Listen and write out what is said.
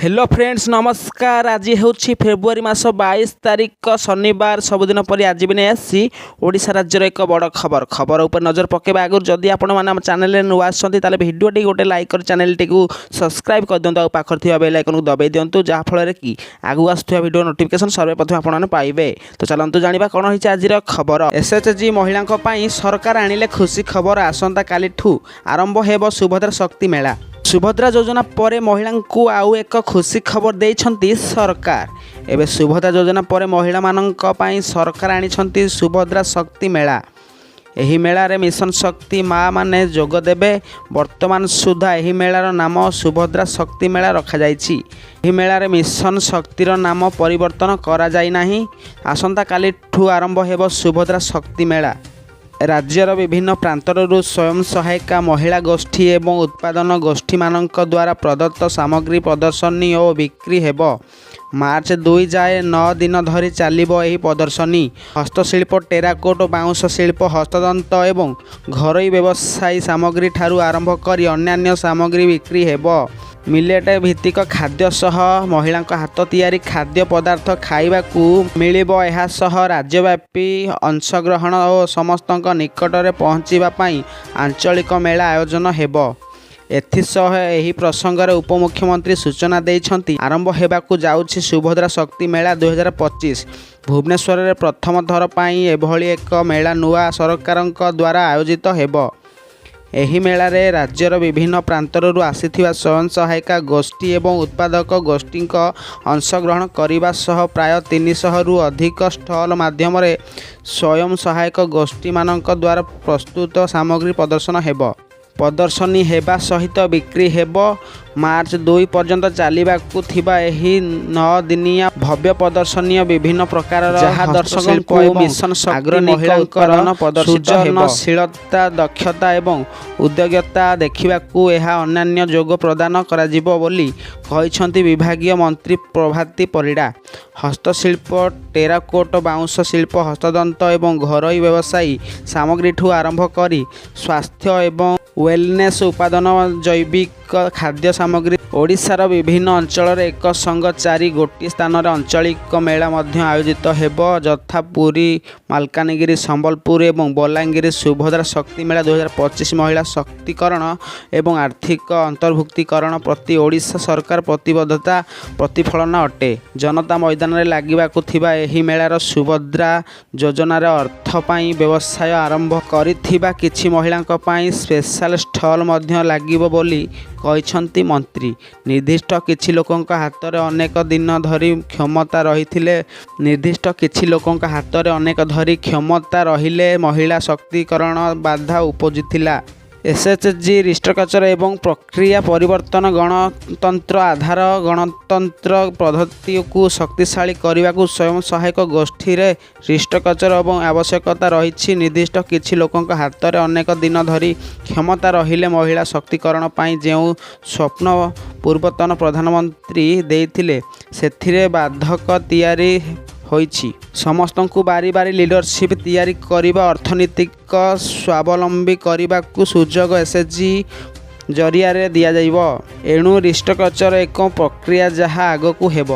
Hello friends, ନମସ୍କାର। ଆଜି ହେଉଛି ଫେବୃଆରୀ ମାସ 22 ତାରିଖ, ଶନିବାର। ସବୁଦିନ ପରି ଆଜି ବି ନେଇ ଆସିଛି ଓଡ଼ିଶା ରାଜ୍ୟର ଏକ ବଡ଼ ଖବର। ଖବର ଉପରେ ନଜର ପକାଇବା ଆଗରୁ ଯଦି ଆପଣମାନେ ଆମ ଚ୍ୟାନେଲରେ ନୂଆ ଆସୁଛନ୍ତି, ତାହେଲେ ଭିଡ଼ିଓଟି ଗୋଟେ ଲାଇକ୍ କରି ଚ୍ୟାନେଲଟିକୁ ସବସ୍କ୍ରାଇବ୍ କରିଦିଅନ୍ତୁ ଆଉ ପାଖରେ ଥିବା ବେଲ୍ ଆଇକନ୍କୁ ଦବାଇ ଦିଅନ୍ତୁ, ଯାହାଫଳରେ କି ଆଗକୁ ଆସୁଥିବା ଭିଡ଼ିଓ ନୋଟିଫିକେସନ୍ ସର୍ବପ୍ରଥମେ ଆପଣମାନେ ପାଇବେ। ତ ଚାଲନ୍ତୁ ଜାଣିବା କ'ଣ ରହିଛି ଆଜିର ଖବର। ଏସ୍ଏଚ୍ଜି ମହିଳାଙ୍କ ପାଇଁ ସରକାର ଆଣିଲେ ଖୁସି ଖବର। ଆସନ୍ତାକାଲିଠୁ ଆରମ୍ଭ ହେବ ସୁଭଦ୍ରା ଶକ୍ତି ମେଳା। ସୁଭଦ୍ରା ଯୋଜନା ପରେ ମହିଳାଙ୍କୁ ଆଉ ଏକ ଖୁସି ଖବର ଦେଇଛନ୍ତି ସରକାର। ଏବେ ସୁଭଦ୍ରା ଯୋଜନା ପରେ ମହିଳାମାନଙ୍କ ପାଇଁ ସରକାର ଆଣିଛନ୍ତି ସୁଭଦ୍ରା ଶକ୍ତି ମେଳା। ଏହି ମେଳାରେ ମିଶନ ଶକ୍ତି ମା ମାନେ ଯୋଗ ଦେବେ। ବର୍ତ୍ତମାନ ସୁଦ୍ଧା ଏହି ମେଳାର ନାମ ସୁଭଦ୍ରା ଶକ୍ତି ମେଳା ରଖାଯାଇଛି। ଏହି ମେଳାରେ ମିଶନ ଶକ୍ତିର ନାମ ପରିବର୍ତ୍ତନ କରାଯାଇନାହିଁ। ଆସନ୍ତାକାଲିଠୁ ଆରମ୍ଭ ହେବ ସୁଭଦ୍ରା ଶକ୍ତି ମେଳା। ରାଜ୍ୟର ବିଭିନ୍ନ ପ୍ରାନ୍ତରରୁ ସ୍ୱୟଂ ସହାୟିକା ମହିଳା ଗୋଷ୍ଠୀ ଏବଂ ଉତ୍ପାଦନ ଗୋଷ୍ଠୀମାନଙ୍କ ଦ୍ୱାରା ପ୍ରଦତ୍ତ ସାମଗ୍ରୀ ପ୍ରଦର୍ଶନୀ ଓ ବିକ୍ରି ହେବ। ମାର୍ଚ୍ଚ 2 ଯାଏ 9 ଦିନ ଧରି ଚାଲିବ ଏହି ପ୍ରଦର୍ଶନୀ। ହସ୍ତଶିଳ୍ପ, ଟେରାକୋଟ, ବାଉଁଶ ଶିଳ୍ପ, ହସ୍ତତନ୍ତ ଏବଂ ଘରୋଇ ବ୍ୟବସାୟୀ ସାମଗ୍ରୀ ଠାରୁ ଆରମ୍ଭ କରି ଅନ୍ୟାନ୍ୟ ସାମଗ୍ରୀ ବିକ୍ରି ହେବ। ମିଲେଟ୍ ଭିତ୍ତିକ ଖାଦ୍ୟ ସହ ମହିଳାଙ୍କ ହାତ ତିଆରି ଖାଦ୍ୟ ପଦାର୍ଥ ଖାଇବାକୁ ମିଳିବ। ଏହା ସହ ରାଜ୍ୟବ୍ୟାପୀ ଅଂଶଗ୍ରହଣ ଓ ସମସ୍ତଙ୍କ ନିକଟରେ ପହଞ୍ଚିବା ପାଇଁ ଆଞ୍ଚଳିକ ମେଳା ଆୟୋଜନ ହେବ। ଏଥିସହ ଏହି ପ୍ରସଙ୍ଗରେ ଉପମୁଖ୍ୟମନ୍ତ୍ରୀ ସୂଚନା ଦେଇଛନ୍ତି। ଆରମ୍ଭ ହେବାକୁ ଯାଉଛି ସୁଭଦ୍ରା ଶକ୍ତି ମେଳା 2025। ଭୁବନେଶ୍ୱରରେ ପ୍ରଥମ ଥର ପାଇଁ ଏଭଳି ଏକ ମେଳା ନୂଆ ସରକାରଙ୍କ ଦ୍ୱାରା ଆୟୋଜିତ ହେବ। ଏହି ମେଳାରେ ରାଜ୍ୟର ବିଭିନ୍ନ ପ୍ରାନ୍ତରରୁ ଆସିଥିବା ସ୍ୱୟଂ ସହାୟିକା ଗୋଷ୍ଠୀ ଏବଂ ଉତ୍ପାଦକ ଗୋଷ୍ଠୀଙ୍କ ଅଂଶଗ୍ରହଣ କରିବା ସହ ପ୍ରାୟ 300ରୁ ଅଧିକ ଷ୍ଟଲ୍ ମାଧ୍ୟମରେ ସ୍ୱୟଂ ସହାୟକ ଗୋଷ୍ଠୀମାନଙ୍କ ଦ୍ୱାରା ପ୍ରସ୍ତୁତ ସାମଗ୍ରୀ ପ୍ରଦର୍ଶନ ହେବ। ପ୍ରଦର୍ଶନୀ ହେବା ସହିତ ବିକ୍ରି ହେବ। ମାର୍ଚ୍ଚ 2 ପର୍ଯ୍ୟନ୍ତ ଚାଲିବାକୁ ଥିବା ଏହି 9 ଦିନିଆ ଭବ୍ୟ ପ୍ରଦର୍ଶନୀ ବିଭିନ୍ନ ପ୍ରକାରର ଯାହା ଦର୍ଶକଙ୍କୁ ଦର୍ଶକଙ୍କୁ ମିଶନ ଶକ୍ତି ମହିଳାଙ୍କର ମହିଳାଙ୍କର ପ୍ରଦର୍ଶିତ ହେବ। ସୃଜନଶୀଳତା, ଦକ୍ଷତା ଏବଂ ଉଦ୍ୟୋଗତା ଦେଖିବାକୁ ଏହା ଅନନ୍ୟ ଯୋଗ ପ୍ରଦାନ କରାଯିବ ବୋଲି କହିଛନ୍ତି ବିଭାଗୀୟ ମନ୍ତ୍ରୀ ପ୍ରଭାତୀ ପରିଡ଼ା। ହସ୍ତଶିଳ୍ପ, ଟେରାକୋଟ, ବାଉଁଶ ଶିଳ୍ପ, ହସ୍ତତନ୍ତ ଏବଂ ଘରୋଇ ବ୍ୟବସାୟୀ ସାମଗ୍ରୀଠୁ ଆରମ୍ଭ କରି ସ୍ୱାସ୍ଥ୍ୟ ଏବଂ ୱେଲନେସ୍ ଉପାଦାନ, ଜୈବିକ ଖାଦ୍ୟ ସାମଗ୍ରୀ। ଓଡ଼ିଶାର ବିଭିନ୍ନ ଅଞ୍ଚଳରେ ଏକ ସଙ୍ଗ ଚାରି ଗୋଟି ସ୍ଥାନରେ ଆଞ୍ଚଳିକ ମେଳା ମଧ୍ୟ ଆୟୋଜିତ ହେବ, ଯଥା ପୁରୀ, ମାଲକାନଗିରି, ସମ୍ବଲପୁର ଏବଂ ବଲାଙ୍ଗୀର। ସୁଭଦ୍ରା ଶକ୍ତି ମେଳା 2025 ମହିଳା ଶକ୍ତିକରଣ ଏବଂ ଆର୍ଥିକ ଅନ୍ତର୍ଭୁକ୍ତିକରଣ ପ୍ରତି ଓଡ଼ିଶା ସରକାର ପ୍ରତିବଦ୍ଧତା ପ୍ରତିଫଳନ ଅଟେ। ଜନତା ମଇଦାନରେ ଲାଗିବାକୁ ଥିବା ଏହି ମେଳାର ସୁଭଦ୍ରା ଯୋଜନାର ଅର୍ଥ ପାଇଁ ବ୍ୟବସାୟ ଆରମ୍ଭ କରିଥିବା କିଛି ମହିଳାଙ୍କ ପାଇଁ ସ୍ପେଶାଲ ଷ୍ଟଲ୍ ମଧ୍ୟ ଲାଗିବ ବୋଲି କହିଛନ୍ତି ମନ୍ତ୍ରୀ। ନିର୍ଦ୍ଦିଷ୍ଟ କିଛି ଲୋକଙ୍କ ହାତରେ ଅନେକ ଧରି କ୍ଷମତା ରହିଲେ ମହିଳା ଶକ୍ତିକରଣ ବାଧା ଉପୁଜୁଥିଲା। ଏସ୍ଏଚ୍ଜି ରିଷ୍ଟ୍ରକ୍ଚର ଏବଂ ପ୍ରକ୍ରିୟା ପରିବର୍ତ୍ତନ ଗଣତନ୍ତ୍ର ଆଧାର। ଗଣତନ୍ତ୍ର ପଦ୍ଧତିକୁ ଶକ୍ତିଶାଳୀ କରିବାକୁ ସ୍ୱୟଂ ସହାୟକ ଗୋଷ୍ଠୀରେ ରିଷ୍ଟ୍ରକ୍ଚର ଏବଂ ଆବଶ୍ୟକତା ରହିଛି। ନିର୍ଦ୍ଦିଷ୍ଟ କିଛି ଲୋକଙ୍କ ହାତରେ ଅନେକ ଦିନ ଧରି କ୍ଷମତା ରହିଲେ ମହିଳା ଶକ୍ତିକରଣ ପାଇଁ ଯେଉଁ ସ୍ୱପ୍ନ ପୂର୍ବତନ ପ୍ରଧାନମନ୍ତ୍ରୀ ଦେଇଥିଲେ, ସେଥିରେ ବାଧକ ତିଆରି ହୋଇଛି। ସମସ୍ତଙ୍କୁ ବାରି ବାରି ଲିଡରସିପ୍ ତିଆରି କରିବା, ଅର୍ଥନୀତିକ ସ୍ୱାବଲମ୍ବୀ କରିବାକୁ ସୁଯୋଗ ଏସ୍ଏଚ୍ଜି ଜରିଆରେ ଦିଆଯିବ। ଏଣୁ ରିଷ୍ଟ୍ରକ୍ଚର ଏକ ପ୍ରକ୍ରିୟା, ଯାହା ଆଗକୁ ହେବ।